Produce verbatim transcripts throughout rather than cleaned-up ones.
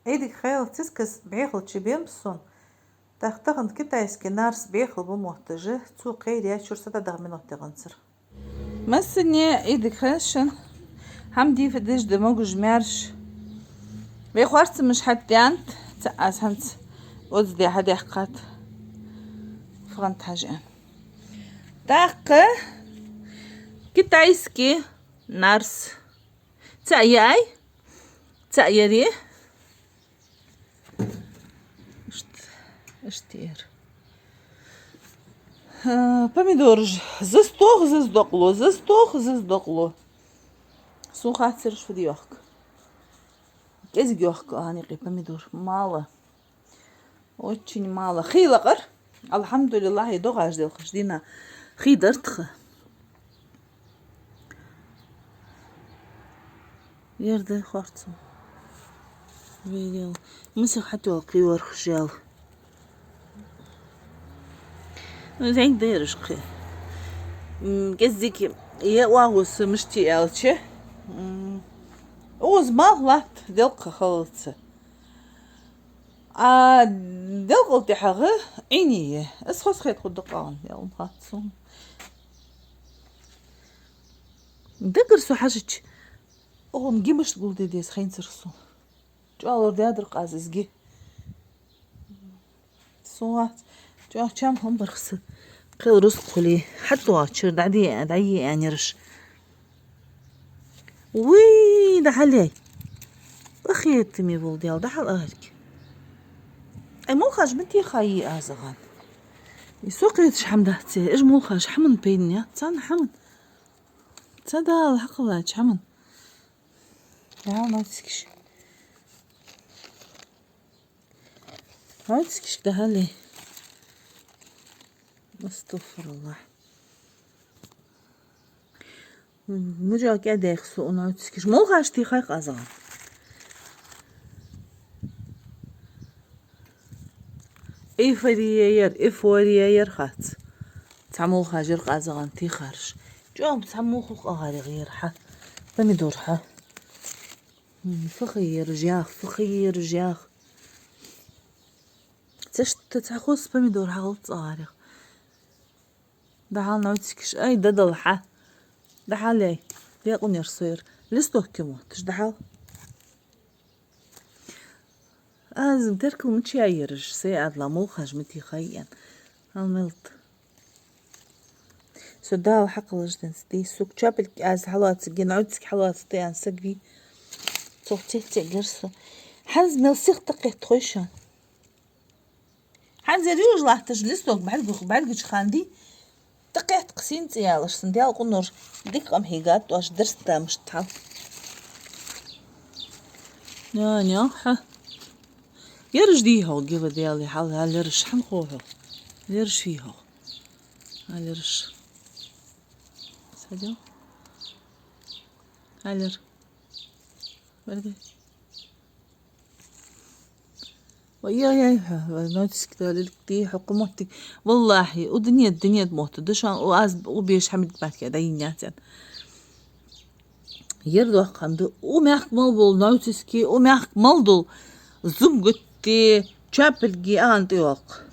Ӏийдага хайла, цискас бӀехал чубенаб сона. ТӀаккха тахан китайски нарс бӀехал ба мотташ, цо кхераяь чура сатадагӀа минот даьннад цар. Массане Ӏийдага хайла шоана. ХӀама дийфа дезаш да могаш-маьрша. Вай харцамаш хьатӀадаьннад, цхьа аз хӀанз оцу де хьадаьккхад. Фу гӀанта хьажа аьнна. ТӀаккха китайски нарс. Цхьа яй, цхьа яри. Ишт-, иштта яр. А, помидораш. Заз тох, заз докъало, заз тох, заз докъало. Сона хацараш фу дийхк. КӀезига йохк ани къе помидор. Мало. Очень мало. Хий лакъар. АлхьамдулиллахӀ, догӀаш делхаш дийнахьа хий дар тха. Ер да харцо. Вай Даьла. Масех хьатӀайоал кхы йорхаш ял. Ну, зӀамига да ераш кхы. М, кӀеззига е оагӀув мишта я аьлча. М, укхаза малх латт делкъа халлалца. А делкъал тӀехьагӀа Ӏийна я. Аз хоза хет хургда къаьна, ял ма хац сона. Дагар со хьажача, оаха гимашта гулде деза хайнцар сона. ЧӀоагӀлур даьдар къаз изги. Сона вац. ЧӀоагӀа чам хӀама барх са. Кхел рузкъ хуле. ХьатӀавоагӀача чура дӀадийя, дӀайийя аьнна ераш. Уй, дӀахьалъяй. Къахетаме вола Даьла, дӀахьал арг. Ай, мулхаш ма тийха йий аз гӀан. И со кхеташ хӀама дац, эш мулхаш хӀаман пайдана яц, царна хӀаман. Цхьа Дала хьакхаллача хӀаман. Дала нацкиш. Нацкиш дӀахьалъяй. АстагӀфируллахӀ. Мужа кӀаьдех со у нацкиш. Мулхаш тийхай къазагӀан. Эйфория яр, эйфория яр хац. Цхьа мулхаш яр къазагӀан тийхараш. ЧӀоагӀа цхьа мулхо къагӀаргьяр хьа. Помидор хьа. М, фу ха яр жах, фу ха яр жах. Цашта цхьа хоза помидор хьагӀалт цӀагӀарах. ДӀахьал нацкиш, ай, дадал хьа. ДӀахьалъяй. Декъун яр со яр. Листок кема отташ, дӀахьал. Аз теркал мича яй ераш, сай адла мулхаш ма тийхай аьнна. Ал мелт. Со Дала хьакхаллаш денз дий. Сук чапилг аз хьалоацаргья, нацк хьалоацаргда аьнна саг вий. Цох цеццегар со. ХӀанз мел сих тӀакхетта хой шоана. ХӀанз ер южа латташ листок бӀаргагух, бӀаргагуча хана дий. ТӀакхетта кхы син цӀи ялаш, сан Даьла къиношта дика къам хьийгад оаш дарс тамашта хьал. Ньо, ньо, хьа. Ераш дий хьогӀ, гива Даьла, хьал, хьал ераш хьан хо хьогӀ? Ераш вий хьогӀ? Хьал ераш. Садил. Хьал ер. Баргай. Вай, яй, яй, хьа, вай, нацк далилг дий, хьо кху моттиг. ВаллахӀи, у дунен, дунен мотт да шоана, у аз, у беш хьамид батке, да йин яцен. Ер дохкан да, у мягк мал бол, нацки, у мягк мал дол. Зуб гутти, чапилги, ан тӀайокх.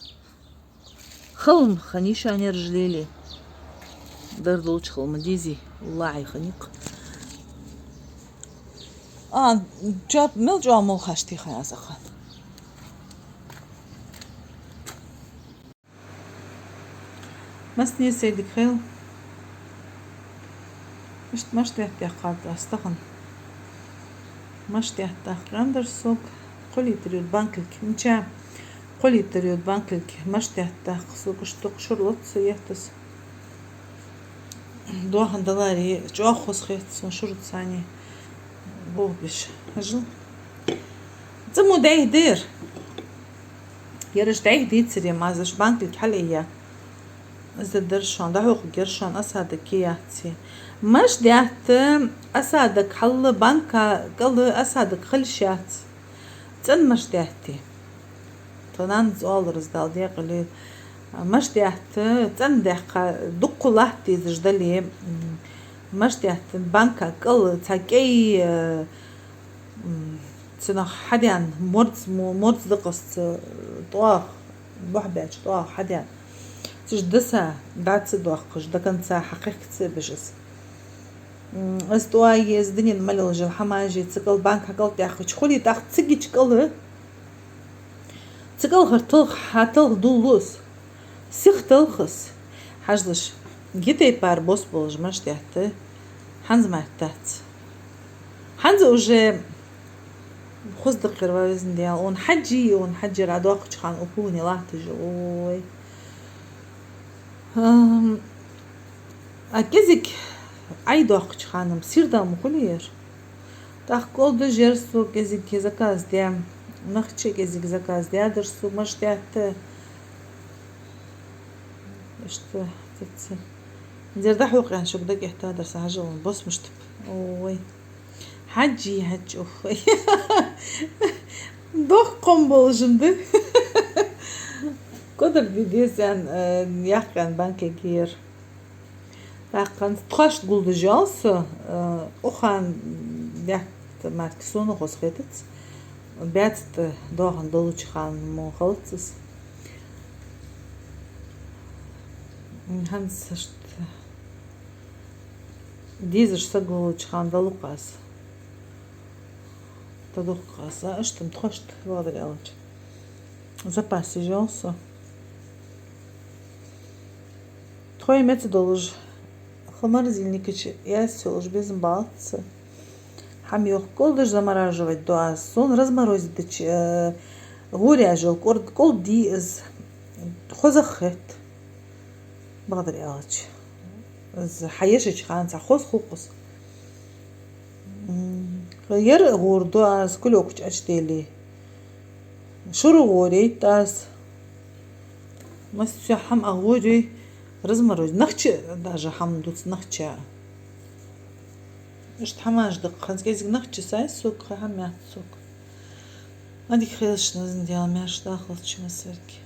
Халм хани шанер жлели. Дар долча халма дизи, валлахӀи, ханик. А, чап, мел чӀоагӀа мулхаш тийхай аз ахан. Массане Ӏийдага хайла. Ишта маштехтех кхарда аз тахан. Маштехтех гӀандар сог, кхо литр йода банкалг, мича, кхо литр йода банкалг маштехтех сог, ишта дукха шура лоац со еттас. Доахан даларе, чӀоагӀа хоза хет сона шура цани. Бохбиш. Хьажал. Цаму дайх дер. Ераш дайх дийцаре, мазаш банкалг хьалъяь. Из дар шоана, дӀахьокхаргьяр шоана, осадок яций. Маштехта осадок хьал, банка кӀал осадок хила йиш яц. ЦӀена маштехтий. Тха нанас оалар из, Дала декъала йойла. Маштехта цӀена даьккха дукха латт дезаш дале, м, маштехта банка кӀал цхьа кӀай, э, м, Цунах хьадена, морз мо-, морз да-кх из, ца, тӀоагӀа, бухь баьча тӀоагӀа хьадена. Цу чу даса, дӀа ца доаккхаш, до конца хьакхехка ца беш из. М, из тӀоа е из дунен мел йола хӀамаш е, цу кӀал банка хьакӀалтӀаьхача хулий, тӀаккха цига чу кӀала. Цу кӀалхара талха, хьа талха дуллу из. Сиха талха из. Хьажалаш, е тайпара бос болаш мишта етт, хӀанз ма еттац. ХӀанз уже хоза да-кх ер, ва Везан Даьла, он хьажжий, он хьажжар Ӏа доаккхача хана укхо не латташ. Ой. Ам, а кӀезига Ӏай доаккхача хана-м сийрда ма хулий ер. ТӀаккха кӀолдаш яр со кӀезига заказ де, нахча кӀезига заказ даьдар со, мишта етт. Иштта, цаца. Зер дӀахьокхаенна шуга дагахьа дар са хьажал, бос мишта ба. Ой. Хьажжий, хьажжий, уф. Дохк кхом болаш ма дий. Кодар ди дезан, э, яхкан банкега яр. ТӀаккха тхоашта гулдеш йоал со, э, укх хана даьтта марка сона хоза хетац. БӀаьста доахан долча хана мо хилац из. ХӀанз иштта дезаш саг волча хана далу-кх аз. ТӀадувху-кх аз, а, иштта тхоашта, бакъдар аьлча. Запас еш йоал со. Тхоай меца долаш, холмарзильника чу яьсса йолаш безам балац са. ХӀама йохкалдаш замораживать ду аз. Сона разморозить дича, э, гӀоръяжал кӀорд-, кӀолдий из. Хоза хет. Бакъдар аьлча. Из хьаешача хана цхьа хоза хул-кх из. М, ер гӀор ду аз, кулёк чу Ӏочудели. Шура гӀоръяйт аз. Масса хӀама а гӀоръяй, разморозить. Нахча даже хӀама дувц нахча. Иштта хӀамаш да-кх, хӀанз кӀезига нахча са я сога, кхы хӀама яц сога. Ма дика хийла шун, Везан Даьла, маьрша дахалда шо массарга.